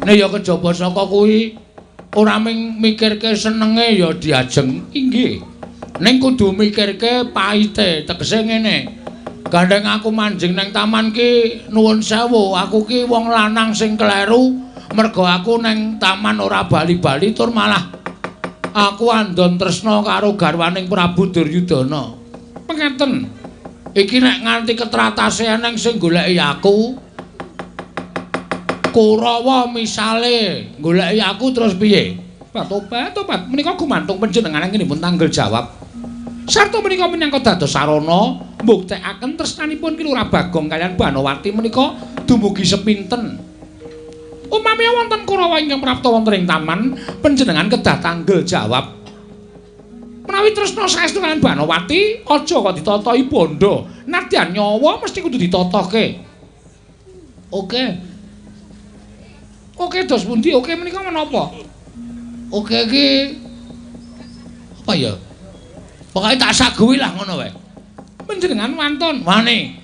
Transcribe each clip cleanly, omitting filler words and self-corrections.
Nek ya kejaba saka kuwi ora ming mikirke senenge ya diajeng inggih. Ning kudu mikirke paite, tegese ngene. Gandeng aku manjing nang taman ki nuwun sewu, aku ki wong lanang sing kleru mergo aku nang taman ora bali-bali tur malah aku andon tresna karo garwaning Prabu Duryudana. Pengeten. Iki nek nganti ketratase eneng sing goleki aku, Kurawa misale goleki aku terus piye? Tobat, tobat. Menika gumantung panjenengan anggenipun tanggel jawab. Sarta menika minangka dados sarana mbuktekaken tresnanipun Ki Lurah Bagong kaliyan Banowati menika dumugi sepinten. Upami wonten Kurawa ingkang prapta wonten ing taman, panjenengan kedah tanggel jawab. Menawi tresna saestu kaliyan Banowati, aja kok ditatahi bondo. Nadyan nyawa mesti kudu ditatohke. Oke. Oke dos pundi? Oke menika menapa? Oke iki apa ya? Pokoke tak saguhi lah ngono wae. Panjenengan wantun wani.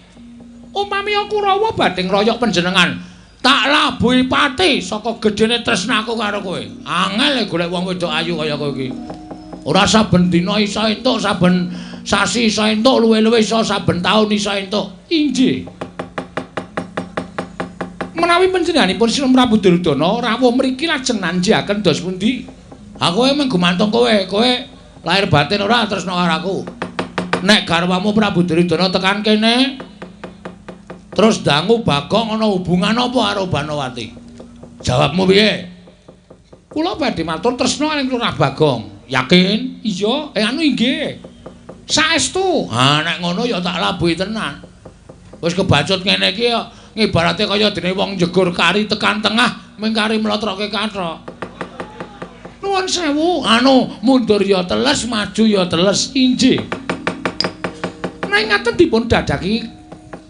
Upami Kurawa badhe ngroyok panjenengan, tak labuhi pati saka gedene tresnaku karo kowe. Angel golek wong wedok ayu kaya kowe iki. Ora saben dina iso entuk, saben sasi iso entuk, luwe-luwe iso saben taun iso entuk. Inggih. Menawi panjenenganipun Sri Prabu Duryudana rawuh mriki lajeng nanjiaken dos pundi? Aku emang gumantung kowe, kowe lahir batin ora tresna karo aku. Nek garwamu Prabu Duryudana tekan kene terus dangu Bagong ana hubungan apa karo Banowati? Jawabmu piye? Kula badhe matur tresna kaliyan Lurah Bagong. Yakin? Iya, anu inggih. Saestu. Ha nek ngono ya tak labuhi tenan. Wis kebacut ngene iki ya ngibarate kaya dene wong njegur kari tekan tengah ming kari mlotroke kathok. Nuwun sewu, anu mundur ya teles, maju ya teles, inggih. Nek ngaten dipun dadaki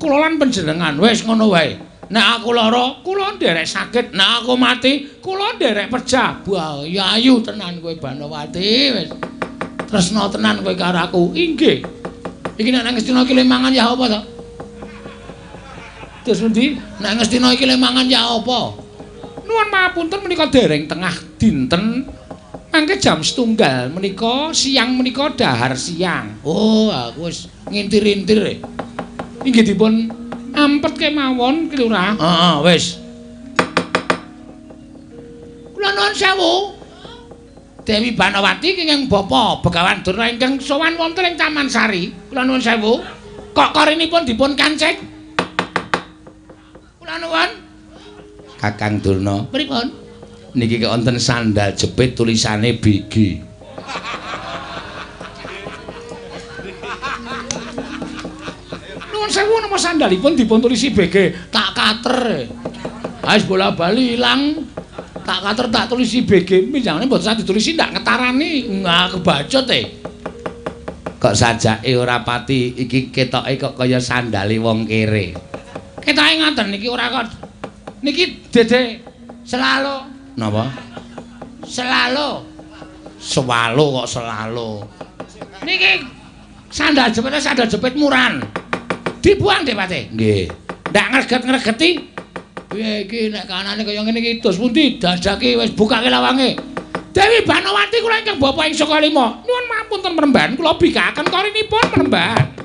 kula lan panjenengan wis ngono wae. Nek aku lara, kula nderek sakit, nek aku mati, kula nderek pejah. Wah, ya ayu tenan kowe Banowati wis. Tresna tenan kowe karo aku. Inggih. Iki nek nang Ngastina iki mangan ya apa to? Terus pundi? Nek Ngastina iki mangan ya apa? Nuwun mapunten menika dereng tengah dinten. Mangke jam 1:30 menika siang menika dahar siang. Oh, aku wis ngintir-intir. Inggih dipun ampet kemawon Ki Lurah. Heeh, wis. Kula nuwun sewu. Dewi Banowati kenging bapa Begawan Durna ingkang sowan wonten ing Taman Sari. Kula nuwun sewu. Kok korinipun dipun kancik? Kula nuwun. Kakang Durna, pripun? Niki wonten sandal jepit tulisane BG. Nuwun sewu napa sandalipun dipun tulisi BG? Tak kater. Wis bola-bali ilang. Tak kater tak tulisi BG. Minjangane mboten sah ditulisi ndak ngetarani. Nah, kebacut e. Kok sajake ora pati iki ketoke kok kaya sandale wong kere. Ketoke ngoten niki ora kok. Niki dede selalu. Napa? Selalu. Sewalo kok selalu. Niki sandal jepite sandal jepit muran. Dibuang deh Pate. Nggih. Ndak ngreget-ngregeti. Piye iki nek kanane kaya ngene iki dos pundi? Dadake wis bukake lawange. Dewi Banowati kula ingkang bapa ing Sukalima. Nuwun mapunten premban kula bikaken korinipun premban.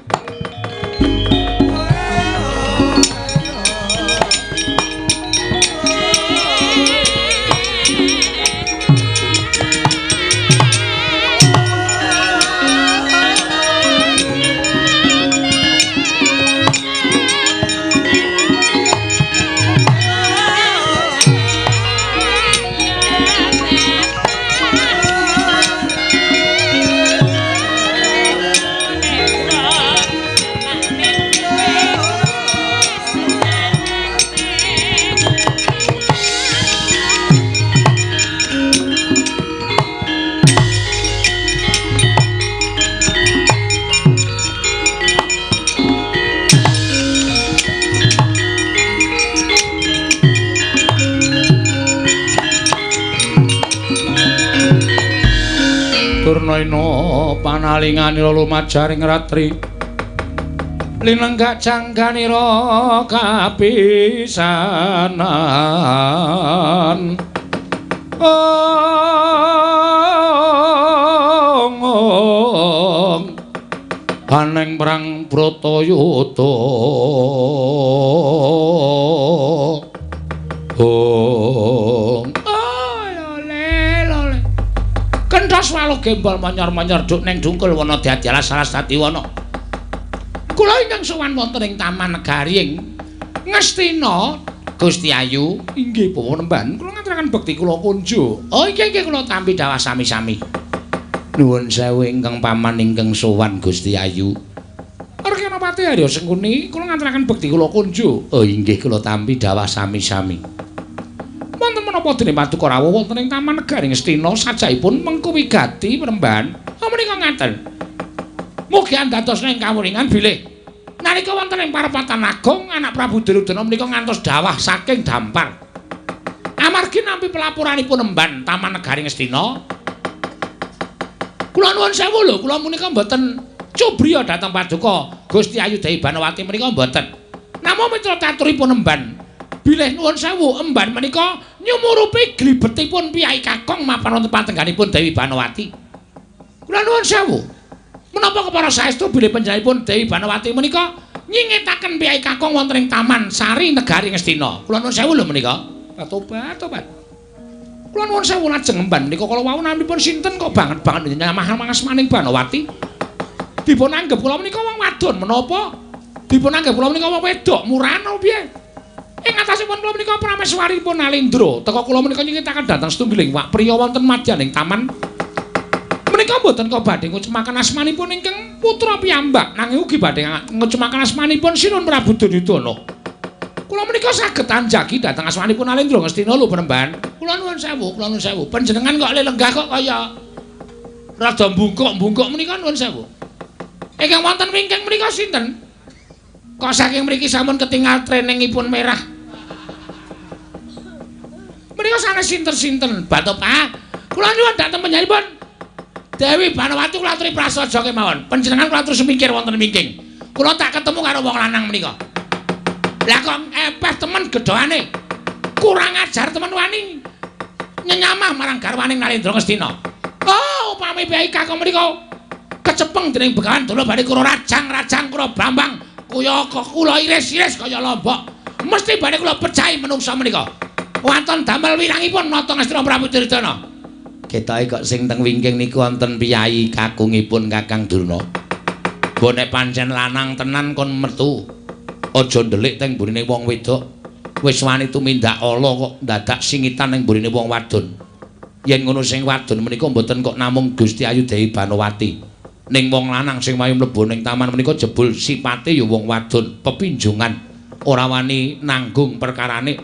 Durnaina panalinganira lumajaring ratri linenggak jangganira kapisanan. Aneng perang Bratayuda. Oh, lole lole. Kenthas waluh gembol manyor-manyor duk neng dungkul wana dadi alas alas dadi wana. Kula ingkang sowan wonten ing Taman Negari ing Ngastina Gusti Ayu inggih panembahan kula ngaturaken bekti kula kunjuk. Oh inggih inggih kula tampi dawah sami-sami. Nuwun sewu ingkang paman ingkang sowan Gusti Ayu. Arkanapati Arya Sengkuni kula ngaturaken bekti kula kunjuk. Oh inggih kula tampi dawah sami-sami. Wonten menapa dene paduka rawuh wonten ing Taman Negari Ngastina sajaipun mengku wigati panembahan. Oh menika ngaten. Mugi andados ing kawuningan bilih nalika wonten ing parepatan agung anak Prabu Duryudana menika ngantos dawah saking dampar. Amargi nampi pelaporanipun emban Taman Negari Ngastina. Kula nuwun sewu lho, kula menika mboten cubriya dhateng paduka Gusti Ayu Dewi Banowati menika mboten. Namung mitra caturipun emban bilih nuwun sewu emban menika nyumurupi glibetipun piyai kakung mapan wonten patengganipun Dewi Banowati. Kula nuwun sewu. Menapa kepara saestu bilih panjenenganipun Dewi Banowati menika nyingetaken piyai kakung wonten ing Taman Sari Negari Ngastina. Kula nuwun sewu lho menika. Tobat, tobat. Kula nuwun sewu lajeng emban menika kala wau naminipun sinten kok banget-banget nyamah mangasmaning Banowati. Dipun anggep kula menika wong wadon menapa? Dipun anggep kula menika wong wedok murahan apa piye? Ing atasipun kula menika prameswaripun Nalindra. Teka kula menika nyingetaken dhateng setunggiling wak priya wonten madyaning taman. Menika mboten kok badhe ngucemaken asmanipun ingkang putra piyambak nanging ugi badhe ngucemaken asmanipun Sinun Prabu Duryudana. Kula menika saged anjagi dhateng asmanipun Nalindra Ngastina lho panembahan. Kula nuwun sewu, kula nuwun sewu. Panjenengan kok lenggah kok kaya rada mbungkuk-mbungkuk menika nuwun sewu. Ingkang wonten wingking menika sinten? Kok saking mriki sampun ketingal treningipun merah. Menika sanes sinten-sinten, Batopah. Kula nyuwun dhateng panjenenganipun Dewi Banowati kula aturi prasaja kemawon. Panjenengan kula atur semingkir wonten wingking. Kula tak ketemu karo wong lanang menika. Lah kok epeh temen gedhoane. Kurang ajar temen wani nyenyamah marang garwaning Nalindra Ngastina. Oh, upami piyai kakung menika kecepeng dening Begawan Durna badhe kula rajang-rajang kula brambang kaya kula iris-iris kaya lombok. Mesti badhe kula pecahi menungsa menika. Wonten damel wirangipun nata Ngastina Prabu Duryudana. Ketoke kok sing teng wingking niku wonten piyai kakungipun Kakang Durna. Mbok nek pancen lanang tenan kon metu. Aja ndelik teng mburine wong wedok. Wis wani tumindak ala kok dadak singitan ning mburine wong wadon. Yen ngono sing wadon menika mboten kok namung Gusti Ayu Dewi Banowati. Ning wong lanang sing wayu mlebu ning taman menika jebul sipate ya wong wadon, pepinjungan, ora wani nanggung perkarane.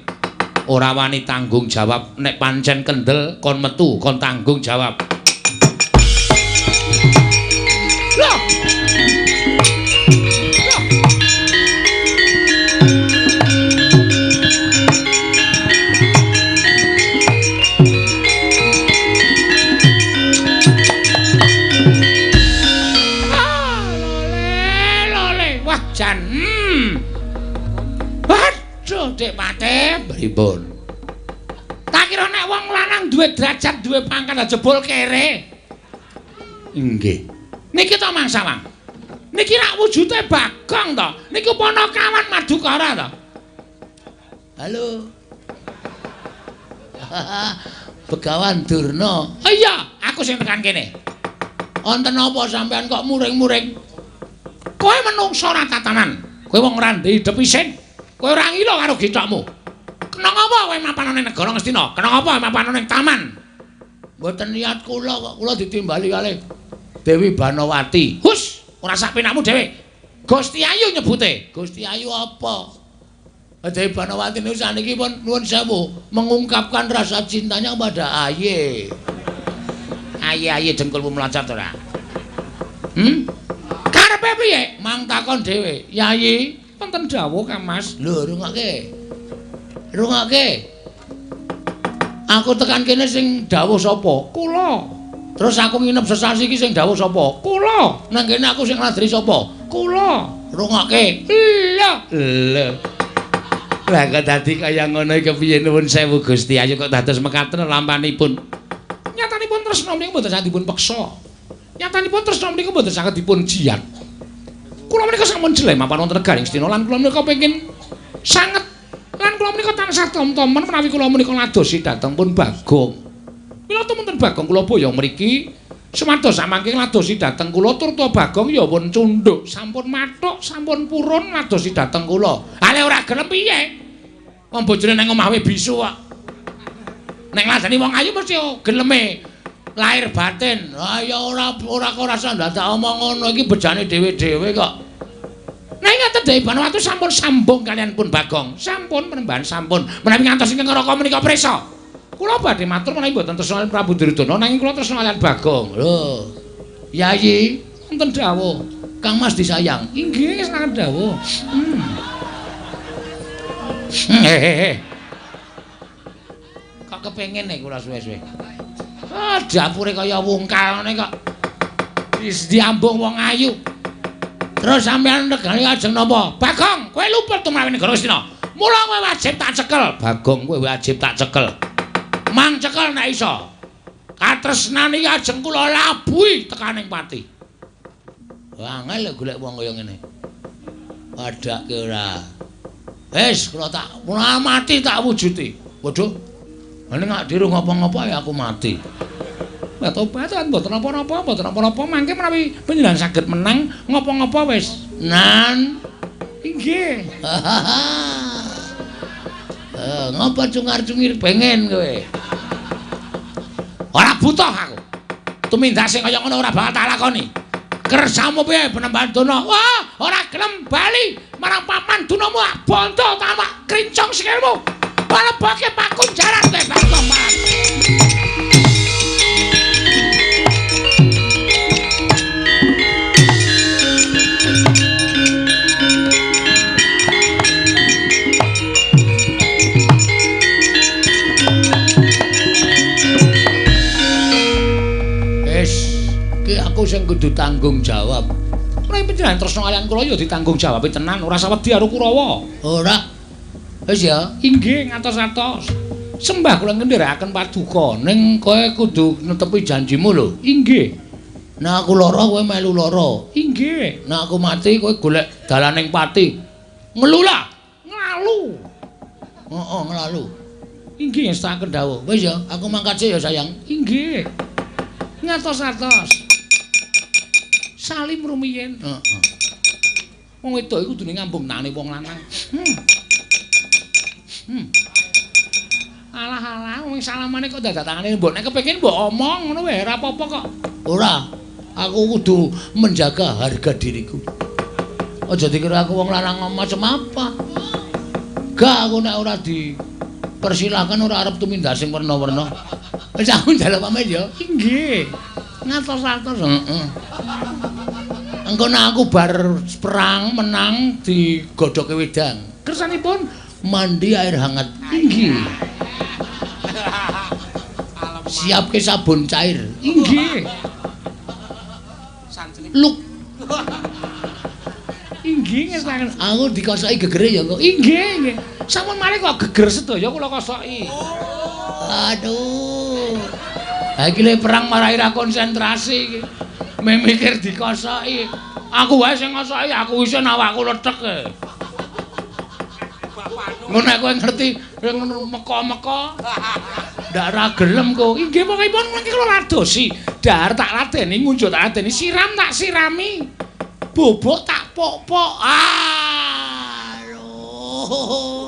Ora wani tanggung jawab. Nek pancen kendel kon metu, kon tanggung jawab. Loh. Loh. Ah, lole, lole. Wah, jan. Waduh, Dik Patih, pripun? Tak kira nek wong lanang duwe derajat, duwe pangkat jebul kere. Inggih. Niki to Mang Sawang. Niki rak wujude Bagong to. Niku Panakawan Madukara to. Halo. Begawan Durna. Oh iya, aku sing tekan kene. Wonten apa sampean kok muring-muring? Kowe menungsa ora tatanan. Kowe wong ora ndek pisin. Kowe ora ngila karo githokmu. Kena ngapa kowe mapan ning negara Ngastina? Kena ngapa mapan ning taman? Mboten niat kula kok, kula ditimbali kalih Dewi Banowati. Hus, ora sak penakmu dhewe. Gusti Ayu nyebute. Gusti Ayu apa? Dewi Banowati niku saniki pun nuwun sewu mengungkapkan rasa cintanya kepada Aye. Aye-aye dengkulmu mlocot ora? Karepe piye? Mang takon dhewe. Yayi, wonten dawuh Kang Mas. Lho, rungokke. Rungokke. Aku tekan kene sing dawuh sapa? Kula. Terus aku nginep sesasi iki sing dawuh sapa? Kula. Nang kene aku sing ngladri sapa? Kula. Rungokke. Lho. Lho. Lah kok dadi kaya ngono iki kepiye nuwun sewu Gusti Ayu kok dados mekaten lampanipun. Nyatanipun tresna menika mboten saged dipun peksa. Nyatanipun tresna menika mboten saged dipun jiat. Kula menika sampun jeleh mapan wonten negaring Astina lan kula menika pengin sanget lan kula menika tansah tom-tomen menawi kula menika ladosi dhateng pun Bagong. Mila tumunten Bagong kula boyong mriki sumados samangke ladosi dhateng kula turta Bagong ya pun cundhuk, sampun mathuk, sampun purun ladosi dhateng kula. Ale ora gelem piye? Wong bojone nang omah wae bisu kok. Nek ngladeni wong ayu mesti geleme lahir batin. Ah ya ora ora rasa ndadak omong ngono iki bejane dhewe-dhewe kok. Nah ngaten Dewi Banowati sampun sambung kalian pun Bagong. Sampun penembahan sampun. Menawi ngantos ingkang Raka menika prisa. Kula badhe matur menawi mboten tresna Prabu Duryudana nanging kula tresna kalian Bagong. Lho. Yayi, wonten dawuh. Kang Mas disayang. Inggih, senangan dawuh. Hehehe. Kok kepengin nek kula suwe-suwe. Ah, dapure kaya wungkal ngene kok. Wis diambung wong ayu. Terus sampean regane ajeng napa? Bagong, kowe luput tumrap negara Astina. Mula kowe wajib tak cekel. Bagong, kowe wajib tak cekel. Mang cekel nek iso. Katresnan iki ajeng kula labuhi tekaning pati. Angel golek wong kaya ngene. Padake ora. Wis kula tak mati tak wujuti. Waduh. Nek gak diru ngopo-ngopo ya aku mati. Tobat mboten napa-napa, mboten napa-napa mangke menawi panjenengan saged menang ngopo-ngopo wis. Nan. Inggih. Ngopo cungar-cungir pengen kowe? Ora butuh aku. Tumindak sing kaya ngono ora bakal tak lakoni. Kersamu piye Penembahan Dana? Wah, ora gelem bali marang paman dunamu bondo tamak krincong sikilmu. Palebake pakunjaran kowe Bagong. Wis, ki aku sing kudu tanggung jawab. Menawi panjenengan tresna kaliyan kula ya ditanggung jawabe tenan, ora usah wedi karo Kurawa. Ora. Wis ya, inggih ngatos-atos. Sembah kula ngendherekaken paduka, ning kowe kudu netepi janjimu lho. Inggih. Nek aku lara kowe melu lara. Inggih. Nek aku mati kowe golek dalaning pati. Ngelula, nglalu. Heeh, nglalu. Inggih ngestakaken dawuh. Wis ya, aku mangkat sik ya sayang. Inggih. Ngatos-atos. Salim rumiyin. Heeh. Wong wedok iku kudune ngambung tangane wong lanang. Alah-alah wong salamane kok dadak tangane mbok nek kepengin mbok omong ngono wae ora apa-apa kok. Ora, aku kudu menjaga harga diriku. Aja dikira aku wong lanang macam apa. Gak aku nek ora dipersilahkan ora arep tumindak sing werna-werna. Wis aku njaluk pamit ya. Inggih. Ngatos-atos. Heeh. Engko nek aku bar perang menang digodhoke wedang. Kersanipun mandi air hangat. Inggih. Siapke sabun cair. Inggih. Luk. Inggih ngestaken. Aku dikosoki gegere ya kok. Inggih, nggih. Sampun mari kok geger sedaya kula kosoki. Aduh. Ha iki le perang marai ra konsentrasi iki. Mikir dikosoki. Aku wae sing ngosoki, aku isin awakku lethek. Ngono nek kowe ngerti ngono meka-meka ndak ra gelem kok. Inggih pokokipun mangke kula ladosi. Dahar tak ladeni, ngunjuk tak ladeni, siram tak sirami. Bobok tak pok-pok. Aduh.